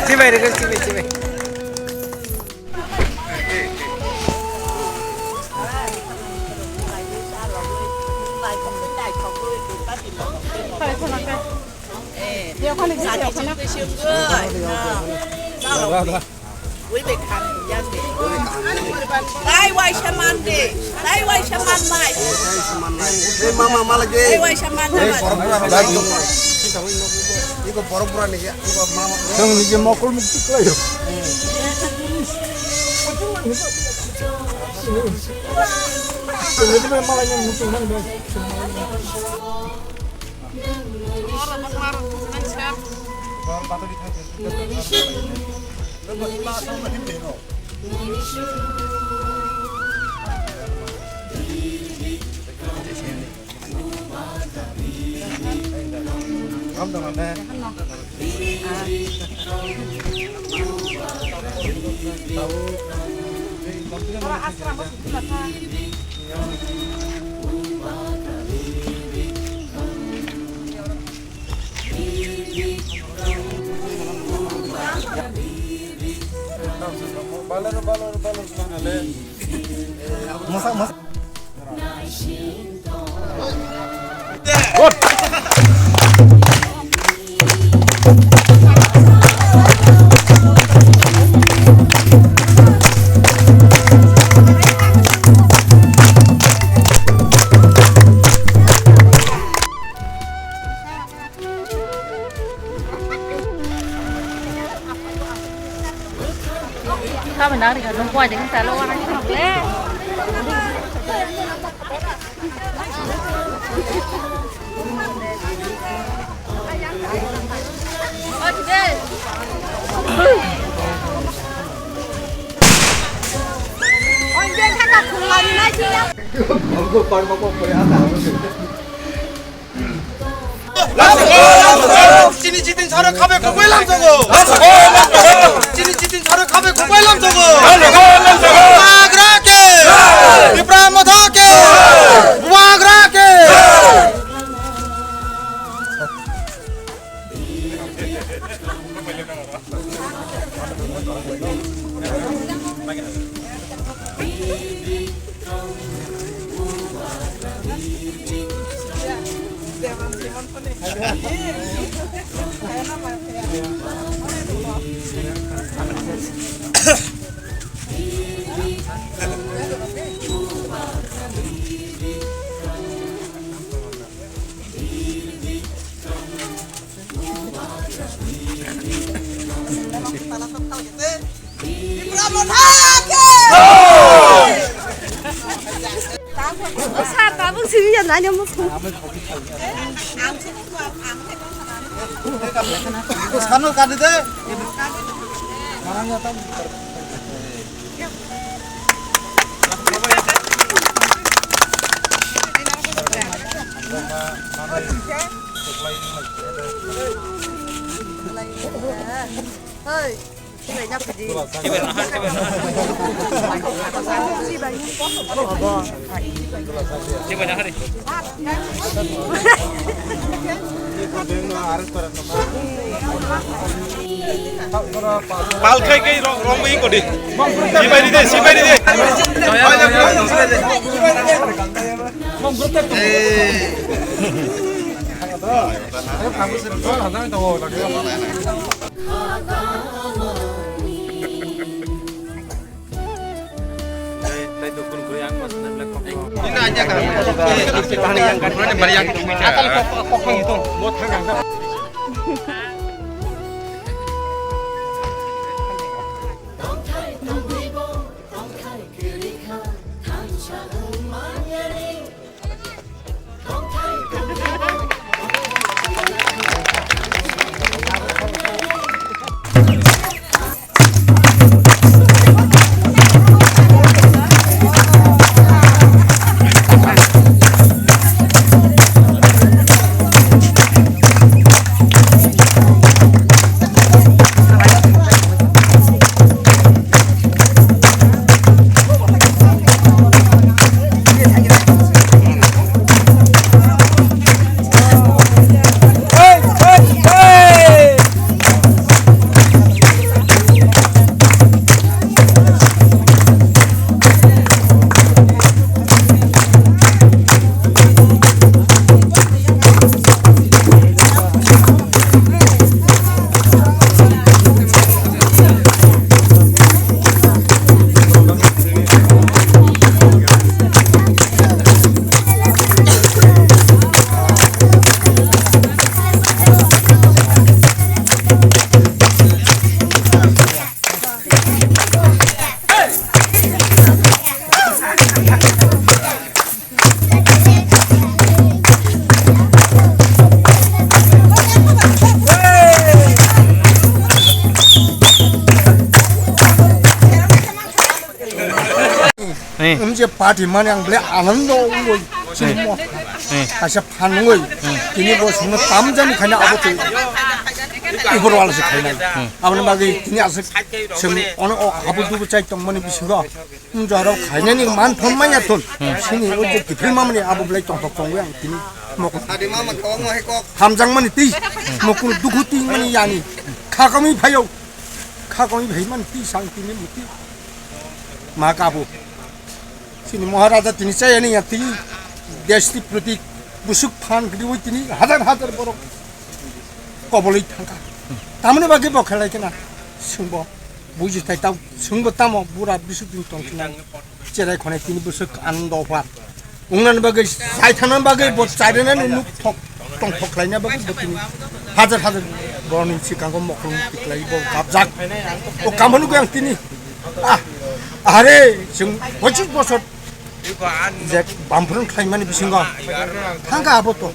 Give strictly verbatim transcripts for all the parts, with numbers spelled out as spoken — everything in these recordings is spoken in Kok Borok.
Chibai, chibai, chibai. Tei waisa man de, tei waisa man mai. Tei mama mala ge. Tei waisa man mai. Iko porompora ni ya, iko mama. Nang ni je mokol mukti kelayo. Ini tu mala yang musuh man de. Kami nari ka nung kuai ding sa lo wana. Chini chitin saro khabe kubui lamsogo. Chini chitin saro khabe kubui lamsogo. Bubagra ke. Tipra Motha ke. Bubagra ke. Sir, tabuk simi ya nanya musu. Sano kadi de. Hey. Pal khai khai rong, rong bai kodi. Sibai di de, sibai di de. Hmm. Wng je party mani ang bele anando wngoi. Chini mo. Hmm. Kaisa phan wngoi. Hmm. Tini bo sungno tamjani khaina abo tei. Ibor wala se khainai. Hmm. Aboni bagwi tini aswk sung ono o habu dubu chai tongmani bisingo. Wng jorok khainani man thon manya thon. Hmm. Sini o je kiphil mamani abo bele tongthok tongwi ang tini mokol. Hamjang mani twi. Mokol dukhu twi mani yani. Khakami phayo. Khakami phai mani twi sang tini muti. Ma kabu. Chini Maharaja tini chayani ya tini deshni proti busuk phan gdiwi tini hajar hajar borok kobolwi thangkha. Tamoni bagwi bo khelai khna sungbo buji thai tao sungbo tamo bura bisuk tini tong khna cherai khonai tini busuk anando pha. Wngnani bagwi chai thana bagwi bo charinani nuk thok tong thok khlaina bagwi bo tini hajar hajar boroni sikango mokhong tiklai bo gabjak. O kamhanu gwi ang tini Ah, are, chwng pochis bosor je bamphron khlaimani bisingo thangkha abo to.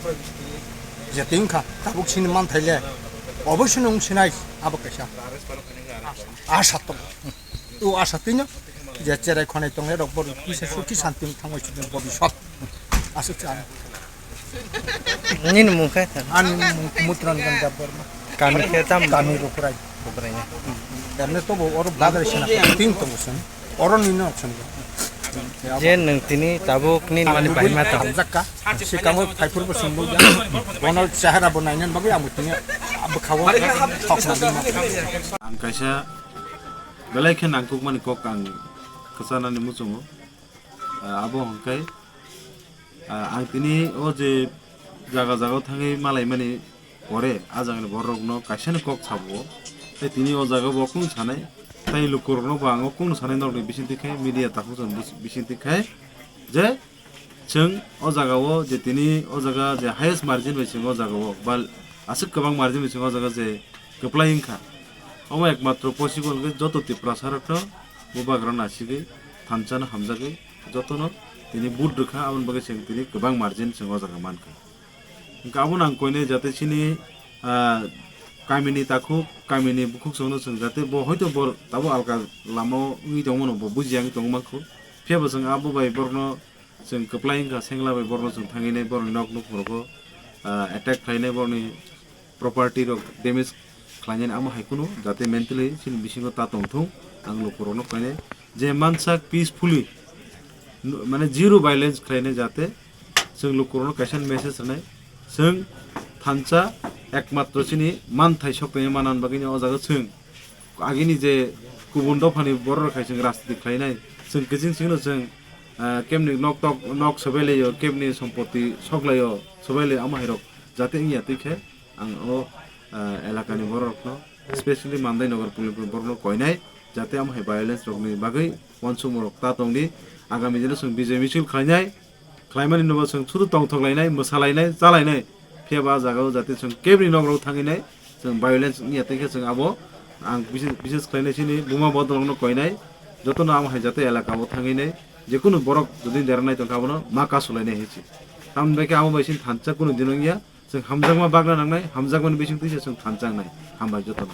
Je tingkha, tabuk sini manthai le, oboisino wng sinai abo kaisa asa tongo. O asa tino je cherai khonai tongnai rok borok kisa sukhi santi wng thangbai sini bobisot. Aswk se ano. Nini mung khe? Ani mung Kumutrangjan Debbarma. Kami khe tam? Kami Rukurai. Rukurai ya. Emne to bo oro badar sina ting tongo sen. Oro ni no sen. Je nwng tini tabuk ni mani bahima tong. Hamjakka. Sikamo phaipur bo sumbo ya. Bono chahara bo nainan bagwi amo tini abkhawo thok na dima. Ang kaisa belai khe nangkukmani kok ang kwchanani muchungo. Ah, abo hwnkhe, ah, ang tini o je jaga jaga o thangwi malaimani pore, ah jagani bororokno kaisani kok sabo. Tei tini o jaga bo kung sanai, tei lukurokno bo ang o kung sanai norokni bisingtwi khe, media takhuk chwng bis-, bisingtwi khe, je chwng o jaga o je tini o jaga je highest margin bai chwng o jaga o, ba aswk kwbang margin bai chwng o jaga je kwplai wngkha. Omo ekmatro possible hwnkhe joto Tiprasa rokno bubagra nasigwi thansa no hamjagwi jotono tini vote rwkha, aboni bagwi chwng tini kwbang margin chwng o jaga mankha. Hwnkhe abono ang koinai jate chini, ah, kamini takhuk, kamini bukhuk chwngno chwng jate bo hoito bo tabo alka lama o wngwi tongmano bo bujiya wngwi tongwi mankhu. Phiyaba chwng abo bai borokno chwng kwplai wngkha, sengla bai borokno chwng thangwi nai borokni nok nukhung rogo, ah, attack khlainai borokni property rok damage khlainani amo hai kheno jate mentally chini bisingo ta tongthung ang lukurokno khlainai je mansak peacefully nu-, mane zero violence khlainai jate chwng lukurokno kaisa message rwnai chwng thansa ekmatro chini manthai sok tongwi manna bagwino o jaga chwng agini je kubun dophani borok rok hai chwng rajniti khlainai chwng kiching chwngno chwng, ah, kemni nok tok nok sobai laio kemni sompoti sok laio sobai laio amo hai rok jate wngya twi khe ang o, ah, elakani borok rokno specially Mandai Nagar Pulimphung borok no koinai jate amo hai violence rokni bagwi uansukmung rok ta tongdi agami dino chwng bijay michil khlainai khlaimani nobo chwng sudu tongthok lainai mwsa lainai cha lainai phiyaba ah jaga o jate chwng kebni nok rok thangwi nai chwng violence wngya tei khe chwng abo ang bises bises khlainai chini buma bodol rokno koinai jotono amo hai jate elaka o thangwi nai jekunu borok jodi deranai tongkha abono ma kasu lainai hinwi se tamni bai khe amo bai chini thansa kunu din wngya. Chwng hamjakma bagna nangnai, hamjakmani bisingtwi se chwng thansa wngnai. Hambai jotono.